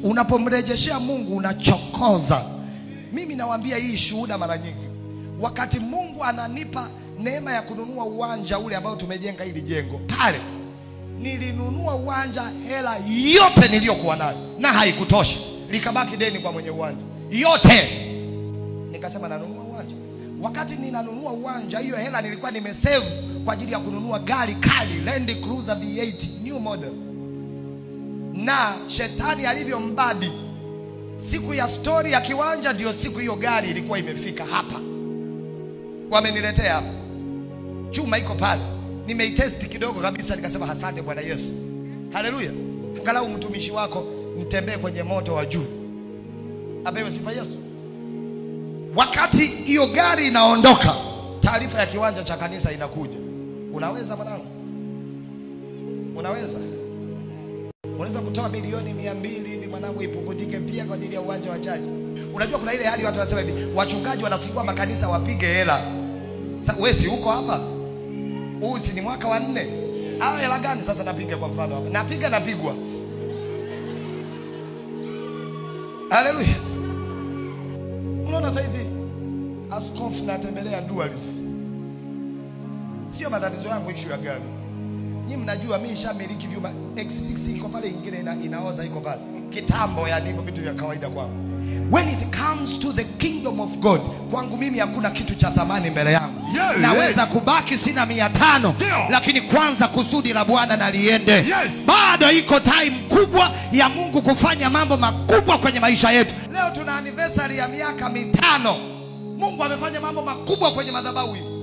Unapomrejeshea Mungu unachokoza. Mimi nawaambia hii shuhuda mara nyingi. Wakati Mungu ananipa neema ya kununua uwanja ule ambao tumejenga hili jengo pale, nilinunua uwanja hela yote niliyokuwa nayo na haikutosha, likabaki deni kwa mwenye uwanja yote. Nikasema nanunua uwanja. Wakati ninanunua uwanja, hiyo hela nilikuwa nimesave kwa ajili ya kununua gari kali, Land Cruiser V8 new model. Na shetani alivyombadi, siku ya story ya kiwanja ndio siku hiyo gari ilikuwa imefika hapa. Wameniletea hapa, chuma iko pale, nimeitest kidogo kabisa, nikasema asante Bwana Yesu, haleluya. Angalau mtumishi wako mtembee kwenye moto wa juu, apewe sifa Yesu. Wakati hiyo gari inaondoka, taarifa ya kiwanja cha kanisa inakuja. Unaweza mwanangu, unaweza, unaweza kutoa milioni 200 hivi mwanangu, ipukutike pia kwa ajili ya uwanja wa chaji. Unajua kuna ile hali watu wanasema hivi, wachungaji wanafungua makanisa wapige hela. Sasa wewe si uko hapa? Huu si ni mwaka wa 4? Ah, hela gani sasa napiga kwa mfano hapa? Napiga napigwa. Haleluya. Unaona saizi askofu natembelea dualis. Sio matatizo yangu issue ya gari. Nyinyi mnajua mimi nishamiliki vyuma X6 iko pale, nyingine inaoza iko pale. Kitambo ya ndipo vitu vya kawaida kwangu. When it comes to the kingdom of God, kwangu mimi hakuna kitu cha thamani mbele yangu. Yeah, naweza yes. kubaki sina 500, lakini kwanza kusudi la Bwana na liende. Yes. Bado iko time kubwa ya Mungu kufanya mambo makubwa kwenye maisha yetu. Leo tuna anniversary ya miaka 5. Mungu amefanya mambo makubwa kwenye madhabahu hii.